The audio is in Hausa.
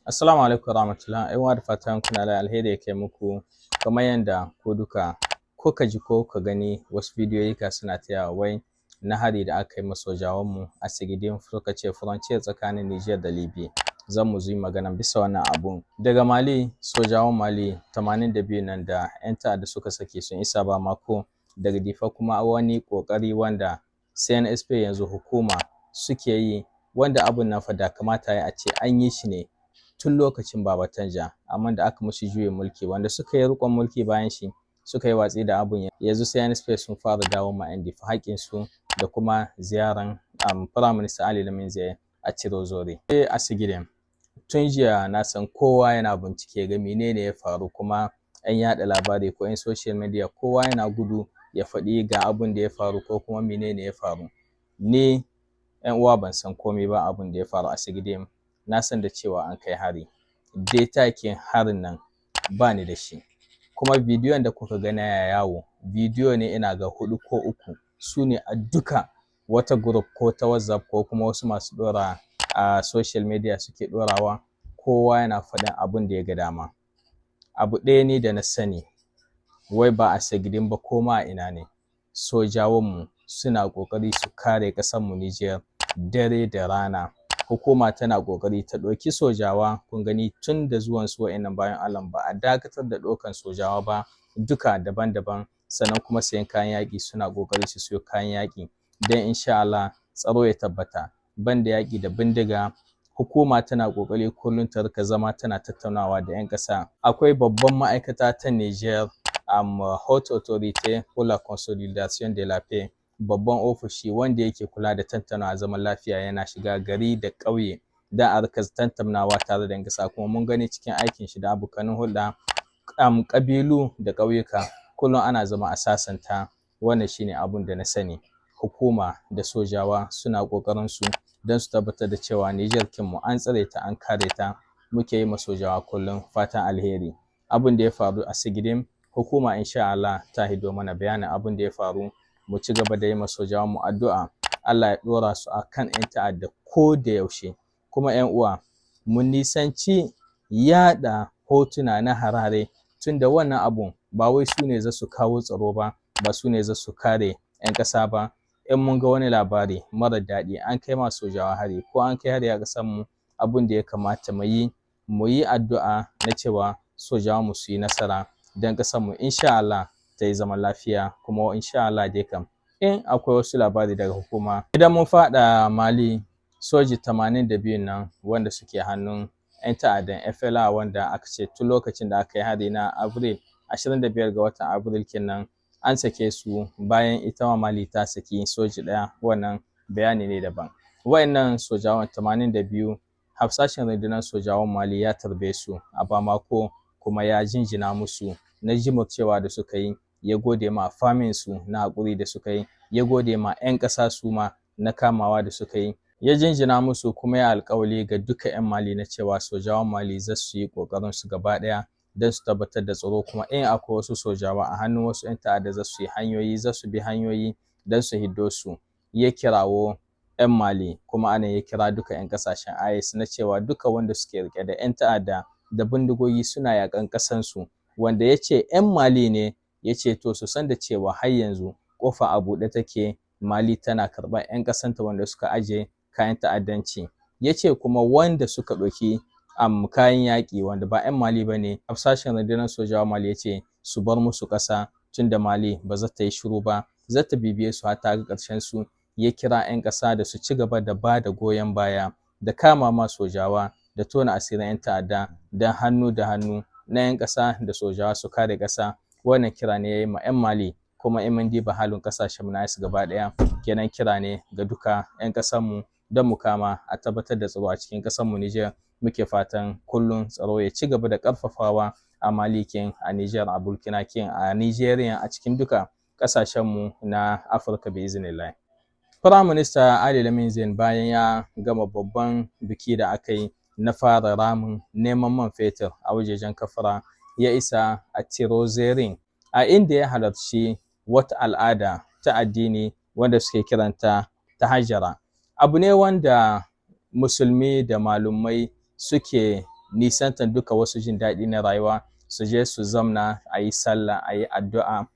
Assalamu alaikum warahmatullahi. Ai da fatan kuna da alheri ya kai muku. Kamar yanda ko duka kuka ji ko ka gani, wasu bidiyoyi ka suna taya wai na hari da aka yi ma sojawanmu a Sigidin, suka ce frontier tsakanin Niger da Libya. Zan mu yi magana bisa wannan abun. Daga Mali, sojawan Mali 82 nan da 'yan ta'adda suka sake sun isa Bamako. Daga Difa kuma, wani kokari wanda CNSP, yanzu hukuma, suke yi, wanda abun nan fa da kamata ya a ce an yi shi ne tun lokacin Baba Tanja, amma da aka musu juyin mulki, wanda suka yi rikon mulki bayan shi suka yi watsi da abun. Yanzu CNSP sun fara dawo ma 'yan Difa haƙƙin su, da kuma ziyaran Prime Minister Ali Lamin Zai a Tchirozerine. A Sigidin, tun jiya na san kowa yana bincike ga menene ya faru, kuma 'yan yaɗa labari ko 'yan social media, kowa yana gudu ya faɗi ga abun da ya faru ko kuma menene ya faru. Ni, 'yan uwa, ban san komai ba abun da ya faru a Sigidin. Na san da cewa an kai hari. Detail harin nan ba ni da shi. Kuma bidiyon da kuka ga na yawo, bidiyo ne ina ga hudu ko uku, su ne a duka wata group ko ta WhatsApp ko kuma wasu masu ɗora a social media suke ɗorawa, kowa yana faɗin abun da ya ga dama. Abu ɗaya ne da na sani, wai ba a Sigidin ba ko ma a ina ne, sojawanmu suna ƙoƙari su kare ƙasarmu Niger dare da rana. Hukuma tana ƙoƙari ta ɗauki sojawa. Kun gani, tun da zuwan su wa'innan bayan Allah ba a dakatar da ɗaukan sojawa ba, duka daban-daban. Sannan kuma sayan kayan yaƙi, suna ƙoƙari su siyo kayan yaƙi don insha Allah tsaro ya tabbata. Banda yaƙi da bindiga, hukuma tana ƙoƙari kullum ta rika zama tana tattaunawa da 'yan ƙasa. Akwai babban ma'aikata ta Niger, Haute Autorité pour la Consolidation de la Paix, babban ofishi wanda yake kula da tattaunawa zaman lafiya, yana shiga gari da ƙauye don a rika tattaunawa tare da 'yan ƙasa. Kuma mun gani cikin aikin shi da abokanin hulɗa, ƙabilu da ƙauyuka, kullum ana zama a sasanta. Wannan shine abun da na sani. Hukuma da sojawa suna ƙoƙarin su don su tabbatar da cewa Niger kinmu an tsare ta, an kare ta. Muke yi ma sojawa kullum fatan alheri. Abun da ya faru a Sigidim, hukuma insha Allah ta hido mana bayanin abun da ya faru. Mu ci gaba da yi ma sojawan mu addu'a, Allah ya ɗora su a kan 'yan ta'adda ko da yaushe. Kuma 'yan uwa, mu nisanci yaɗa hotuna na harare, tunda wannan abun ba wai su ne za su kawo tsaro ba, ba su ne za su kare 'yan ƙasa ba. In mun ga wani labari mara daɗi, an kai ma sojawa hari ko an kai hari a ƙasar mu, abun da ya kamata mu yi, mu yi addu'a na cewa sojawan mu su yi nasara don ƙasar mu insha Allah ta yi zaman lafiya. Kuma insha Allah dai kam, in akwai wasu labari daga hukuma. Idan mun faɗa Mali, soji 82 nan wanda suke hannun 'yan ta'addan FLA, wanda aka ce tun lokacin da aka yi hari na Abril 25 ga watan Abril kenan, an sake su bayan ita ma Mali ta saki soji ɗaya, wannan bayani ne daban. Wayannan sojawan 82, hafsashin rundunar sojawan Mali ya tarbe su a Bamako, kuma ya jinjina musu na jimurcewa da suka yi, ya gode ma famin su na haƙuri da suka yi, ya gode ma 'yan ƙasa su ma na kamawa da suka yi, ya jinjina musu, kuma ya alƙawali ga duka 'yan Mali na cewa sojawan Mali za su yi ƙoƙarin su gaba ɗaya don su tabbatar da tsaro, kuma in akwai wasu sojawa a hannun wasu 'yan ta'adda, za su yi hanyoyi, za su bi hanyoyi don su hiddo su. Ya kirawo 'yan Mali, kuma ana ya kira duka 'yan ƙasashen AES na cewa duka wanda suke rike da 'yan ta'adda da bindigogi suna yakan ƙasansu, wanda ya ce 'yan Mali ne, ya ce to su san da cewa har yanzu ƙofa a buɗe take, Mali tana karɓar 'yan ƙasanta wanda suka aje kayan ta'addanci. Ya ce kuma wanda suka ɗauki kayan yaƙi wanda ba 'yan Mali ba ne, hafsashin rundunar sojawa Mali ya ce su bar musu ƙasa, tun da Mali ba za ta yi shiru ba, za ta bibiye su har ta ga ƙarshen su. Ya kira 'yan ƙasa da su ci gaba da ba da goyon baya da kama ma sojawa da tona asirin 'yan ta'adda, don hannu da hannu na 'yan ƙasa da sojawa su kare ƙasa. Wannan kira ne ya yi ma 'yan Mali. Kuma in mun diba halin ƙasashen na gaba ɗaya kenan, kira ne ga duka 'yan ƙasarmu don mu kama a tabbatar da tsaro a cikin ƙasarmu Niger. Muke fatan kullum tsaro ya ci gaba da ƙarfafawa a Mali kin, a Niger, a Burkina kin, a Nigeria, a cikin duka ƙasashenmu na Afirka bi iznillah. Prime Minister Ali Lamin Zain, bayan ya gama babban biki da aka yi na fara ramin neman man fetur a wajejen Kafara, ya isa a Tchirozerine, a inda ya halarci wata al'ada ta addini wanda suke kiranta ta Hajara. Abu ne wanda musulmi da malumai suke Nisantan duka wasu jin daɗi na rayuwa, su je su zamna a yi sallah, a yi addu'a.